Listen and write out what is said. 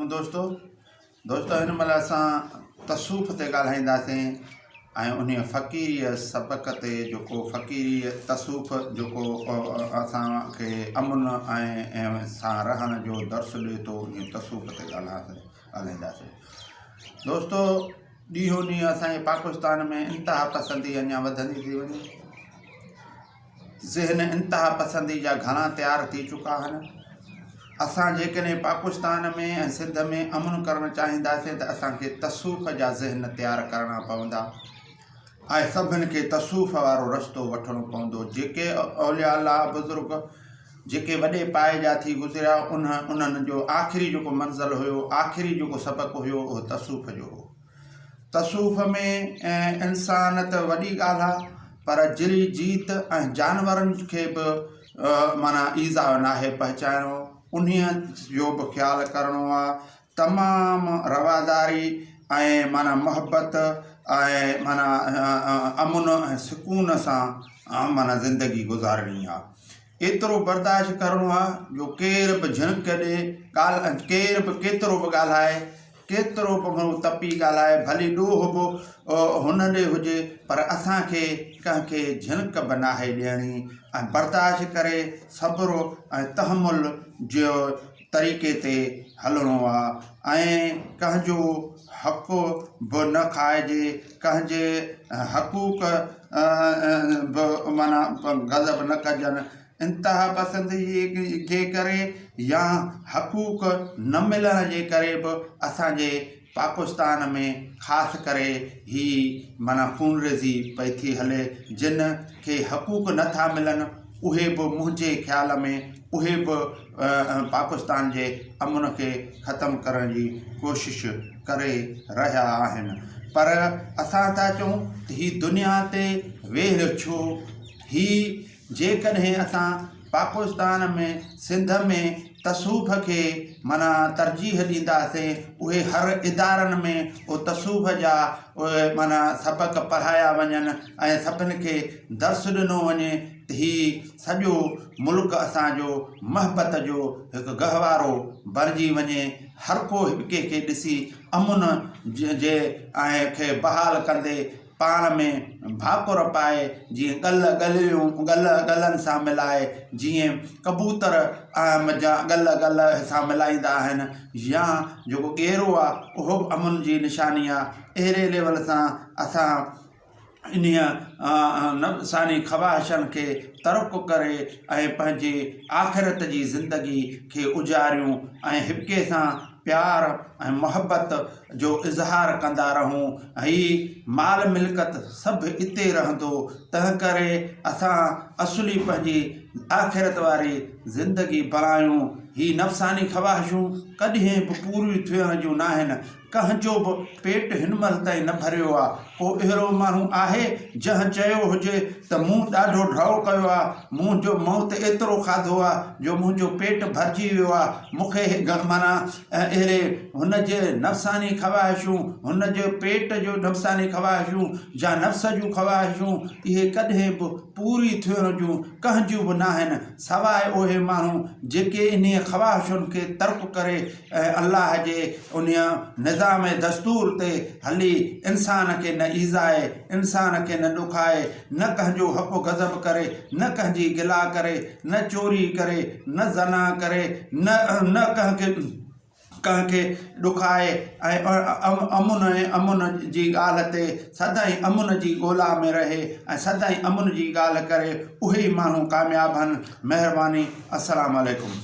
عليڪم دوستو دوستو هن مهل اسان تصوف تي ڳالهائينداسين ۽ انهي فقيري سبق تي جيڪو فقيري تصوف جيڪو اسان کي امن ۽ سان رهڻ جو درس ڏئي ٿو انهي تصوف تي ڳالهائينداسين دوستو ڏينهون ڏينهن اسانجي پاڪستان ۾ انتها پسندي اڃا وڌندي ٿي وڃي ذهن انتها پسندي جا گهڻا تيار ٿي چڪا آهن. اسان جيڪڏهن پاڪستان ۾ ۽ سنڌ ۾ امن ڪرڻ چاهينداسين ته اسان کي تصوف جا ذهن تيار ڪرڻا پوندا ۽ سڀن کي تصوف وارو رستو وٺڻو پوندو. جيڪي اولياء الله بزرگ جيڪي وڏي پائي جا ٿي گذريا انهن جو آخري جيڪو منزل هيو آخري جيڪو سبق هيو اهو تصوف جو هو. تصوف ۾ انسان ته وڏي ڳالهه آ پر جري جيت ۽ جانورن کي به معنيٰ ايذاء ناهي پهچائڻو انهيء جو به خيال ڪرڻو آ تمام رواداري ۽ معنيٰ محبت ۽ معنيٰ امن ۽ سڪون سان معنيٰ زندگي گذارڻي آ ايترو برداشت ڪرڻو آ جو ڪير به جهڻڪ ڏي ڳالهه ڪير به ڪيترو به ڳالهائي ڪيترو به گهڻو تپي ڳالهائي، ڀلي ڏوهه به هن ڏي هجي، پر اسان کي ڪنهن کي جهڻڪ به ناهي ڏيڻي ۽ برداشت ڪري صبر ۽ تحمل جي طريقي تي هلڻو آ ۽ ڪنهن جو حق به نه کائجي، ڪنهن جي حقوق به معنيٰ غضب نه ڪجن. انتها پسندي جي ڪري يا حقوق نه ملڻ جي ڪري به اسان جي پاڪستان ۾ خاص ڪري هي معنيٰ خونريزي پئي ٿي هلي جن کي حقوق نه ٿا ملن اهي به منهنجي خيال ۾ اهي به پاڪستان جي امن کي ختم ڪرڻ جي ڪوشش ڪري رهيا آهن پر اسان ٿا چئون ته هي دنيا تي ويڙهه ڇو هي جيڪڏهن اسان پاڪستان ۾ سنڌ ۾ تصوف کي معنيٰ ترجيح ڏينداسين اهي هر ادارن ۾ اهو تصوف جا اهي معنيٰ سبق پڙهايا وڃن ۽ سڀني کي درس ڏنو وڃي ته هي سڄو ملڪ اسانجو محبت جو هڪ گهوارو بڻجي وڃي هر ڪو هڪ کي ڏسي امن جي ۽ کي بحال ڪندي پاڻ ۾ ڀاڪر پائي جيئن ڳل ڳليون ڳل ڳلن سان ملائي جيئن ڪبوتر جا ڳل ڳل سان ملائيندا آهن يا جيڪو ڳيرو آهي اهو به امن جي نشاني آهي اهڙي ليول سان اسان انهيء نفساني خواهشن کي ترڪ ڪري ۽ پنهنجي آخرت جي زندگي کي اجاريون ۽ هڪ سان پيار ۽ محبت جو اظهار ڪندا رهون. هي مال ملڪت سڀ اتي رهندو، تنهنڪري اسان اصلي پنهنجي آخرت واري زندگي بڻايون. هي نفساني خواهشون ڪڏهن به پوريون ٿيڻ جون ناهن. ڪنهن جو به پيٽ هن مهل تائين نه ڀريو آ. ڪو اهڙو ماڻهو آهي جنهن چيو هجي ته مون ڏاڍو ڍؤ ڪيو آ، مون جو مون ته ايترو کاڌو آ جو منهنجو پيٽ ڀرجي ويو آ، مون کي معنيٰ اهڙي هن جي نفساني خواهشون، هن جي پيٽ جو نفساني خواهشون يا نفس جون خواهشون اهي ڪڏهن به پوري ٿيڻ جون ڪنهن جون به ناهن، سواء اهي ماڻهو جيڪي انهيء خواهشن کي ترڪ ڪري ۽ الله جي انهيء نظام ۽ دستور تي هلي انسان کي نه ايذائي، انسان کي نه ڏکائي، نه ڪنهن جو حق غضب ڪري، نه ڪنهن جي گلا ڪري، نه چوري ڪري، نه زنا ڪري، نه نه ڪنهن کي ڪنهن کي ڏکائي ۽ امن ۽ امن جي ڳالهه تي سدائين امن جي ڳولا ۾ رهي ۽ سدائين امن جي ڳالهه ڪري اهي ئي ماڻهو ڪامياب آهن مهرباني السلام عليڪم.